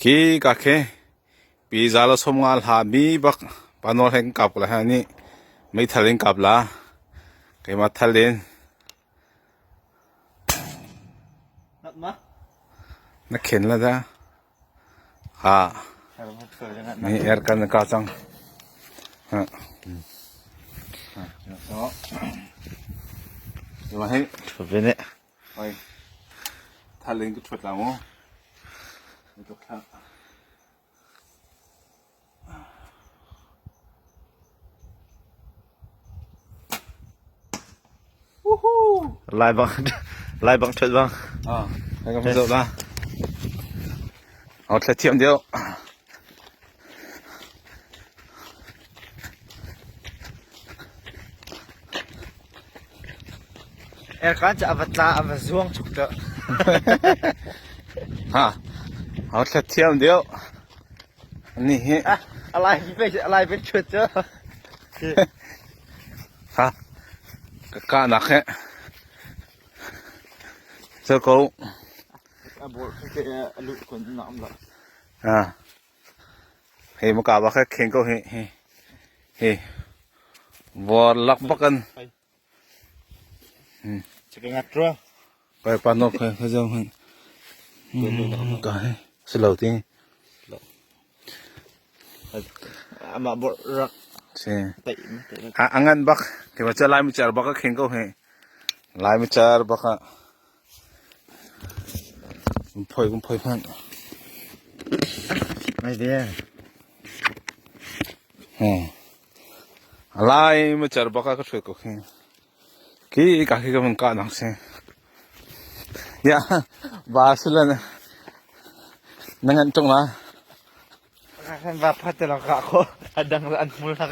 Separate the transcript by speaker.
Speaker 1: Khi ka khi pi za la som nga hla mi bak panol he kan kap la ha ni meithal in kap la keimah thal in na khen la da ha ni aircon na ka cang ha ha hi
Speaker 2: Vene.
Speaker 1: Oi. Thal in ka ṭhuat la mu. Tuk thlah.
Speaker 2: Lai bang lai bang ṭhuat bang.
Speaker 1: Ah, hei ka zoh la. Au thla thiam deuh.
Speaker 2: Aircon cu a va tla a va zuang chuk tuah.
Speaker 1: Ha, au thla thiam deuh. Ni hi.
Speaker 2: Ah, a lai pe a lai pe ṭhuat cu.
Speaker 1: Ha, ka kahnak he. Cer ko.
Speaker 2: A bor ke a lut kun na am la.
Speaker 1: Ah. Hi muka bak he kheng ko hi hi hi vor lak bak an.
Speaker 2: Chike ngat rua.
Speaker 1: Pai pa nok he kha jong hin. Ka he silo ti.
Speaker 2: Amah bor rak.
Speaker 1: Si. A ngan bak ke ba cha lai mi char bak a kheng ko hi. Lai mi char bak a. Phoi kum phoi hmanh.
Speaker 2: Mai ve.
Speaker 1: Hmm. Lai ma char baka ka thwe ko khi. Ki ka khi ka mun ka nang se. Ya ba sula na na ngan tung la.
Speaker 2: Kan va phat te la ka ko adang an hmul thak.